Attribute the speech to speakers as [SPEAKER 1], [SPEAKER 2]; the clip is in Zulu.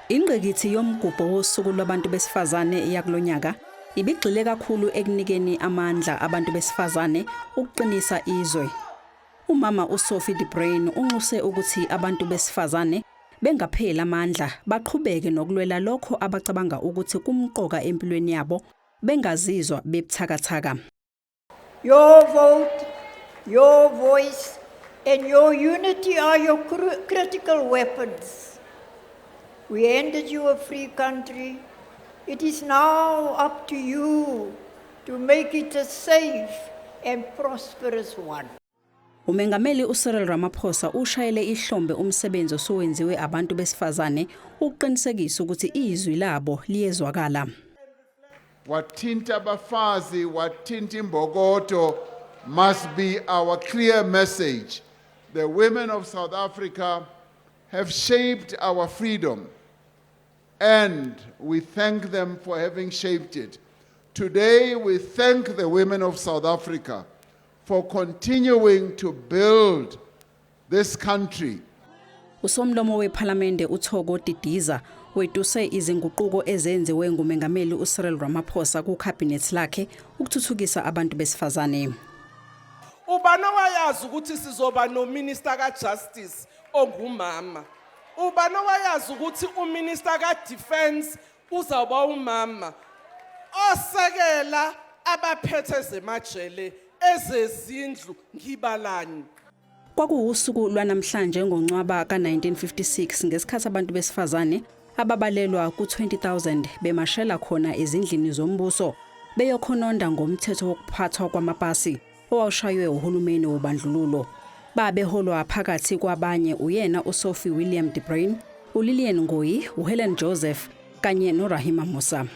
[SPEAKER 1] Ingqikithi yomgubho wosuku lwabantu besifazane yakulonyaka ibigxile kakhulu ekunikeni amandla abantu besifazane ukuqinisa izwe. Umama uSophie de Bruyn unxuse ukuthi abantu besifazane bengapheli amandla, baqhubeke nokulwela lokho abacabanga ukuthi kumqoka empilweni yabo, bengazizwa bebuthakathaka.
[SPEAKER 2] Your vote, your voice, and your unity are your critical weapons. We handed you a free country. It is now up to you to make it a safe and prosperous one.
[SPEAKER 1] Umengameli uCyril Ramaphosa ushayele ihlombe umsebenzi osuwenziwe abantu besifazane ukuqinisekisa ukuthi izwi labo liyezwakala.
[SPEAKER 3] Wathinta abafazi, wathinta imbokodo must be our clear message. The women of South Africa have shaped our freedom, and we thank them for having shaped it. Today, we thank the women of South Africa for continuing to build this country.
[SPEAKER 1] Usomlomo wePhalamende uThoko Didiza wetuse izinguquko ezenziwe ngumengameli uCyril Ramaphosa kucabinet lakhe ukuthuthukisa abantu besifazane.
[SPEAKER 4] Ubani owayazi ukuthi sizoba nominister kaJustice ongumama? Ubani owayazi ukuthi uminister kaDefense uzawuba umama? Osekela abaphethe zemajele, ezezindlu, ngibalani?
[SPEAKER 1] Kwakuwusuku lwanamhlanje ngoNcwaba ka-1956 ngesikhathi abantu besifazane ababalelwa ku-20,000 bemashela khona ezindlini zombuso beyokhononda ngomthetho wokuphathwa kwamapasi owawushaywe uhulumeni wobandlululo. Babeholwa phakathi kwabanye uyena uSophie William de Bruyn, uLillian Ngoyi, uHelen Joseph kanye noRahima Moosa.